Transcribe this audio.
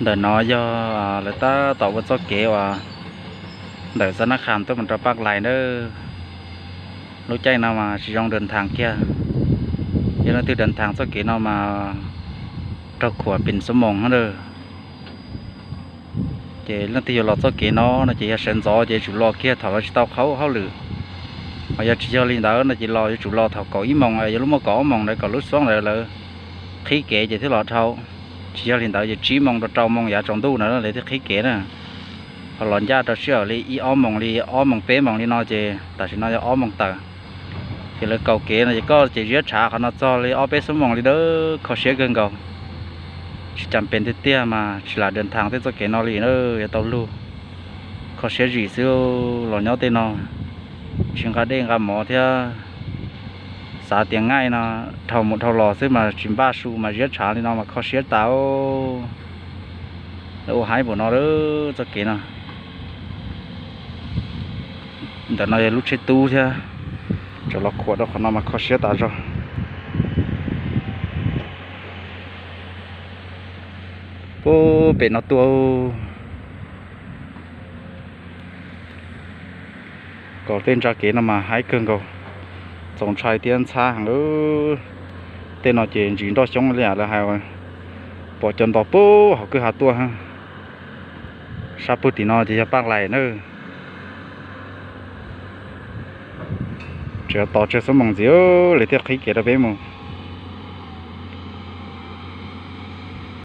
Ntawm no yog lawv tab tom ua txoj kev uas ntawm Xab Nab Kham tuaj mus rau Paj Lais na. Lub caij no mas tsis zoo daws nthaas kiag, yog leej twg daws nthaas txoj kev no mas raug khuam pes xuab moos na. Ces leej twg yuav los txoj kev no no ces yog sawv ntxov ces yuav tsum los kiag thaum lawv tsis tau qhau hauj lwm. Ho yog tsis yog li ntawd no ces los yuav tsum los thaum kaum ib moos, yuav luag muaj kaum ob moos ntawd kom lub xoob ntawd lawv qhib kev ces thiaj los dhau. Tsis yog li ntawd ces tsib moos rau rau moos yav tsaus ntuj ntawd lawv thiaj qhib kev na. Ho los ncaj rau sij hawm li ib ob moos li ob moos peb moos li no ces tam sim no yog ob moos tawm. Ces lawv kaum kev no ces koj ces ziab tshav qhov no txog li ob peb xuab moos li na, kho siab kawg nkaus. Tsis cam pes tiag tiag mas tsis lam daws nthaas tej txoj kev no li na, yuav tau lug. Kho siab zim xwb, los nyob tej no tsis nqa dej nqa mov thiab, xav tias nqaij no dhau mus dhau los xwb mas tsis npaj su mas ziab tshav li no mas kho siab tas. Lawv ua haib npaum no txoj kev no. Ntawm no yog lub tsheb tub thiab, tseem los khuam rau qhov no mas kho siab tas zog. Puag pem no tuaj, kaum tej ntsa kev no mas haib kawg nkaus, txaus ntshai thiab ntxhab heev. Tej no ces ntsis nroj xyoob li lawv hais, pom cov nto puag hauv kwj ha tuaj. Sab puag tim no ces yog Paj Lais na. Tseem tos tsawg xuab moos ntxiv lawv thiaj qhib kev rau peb mus.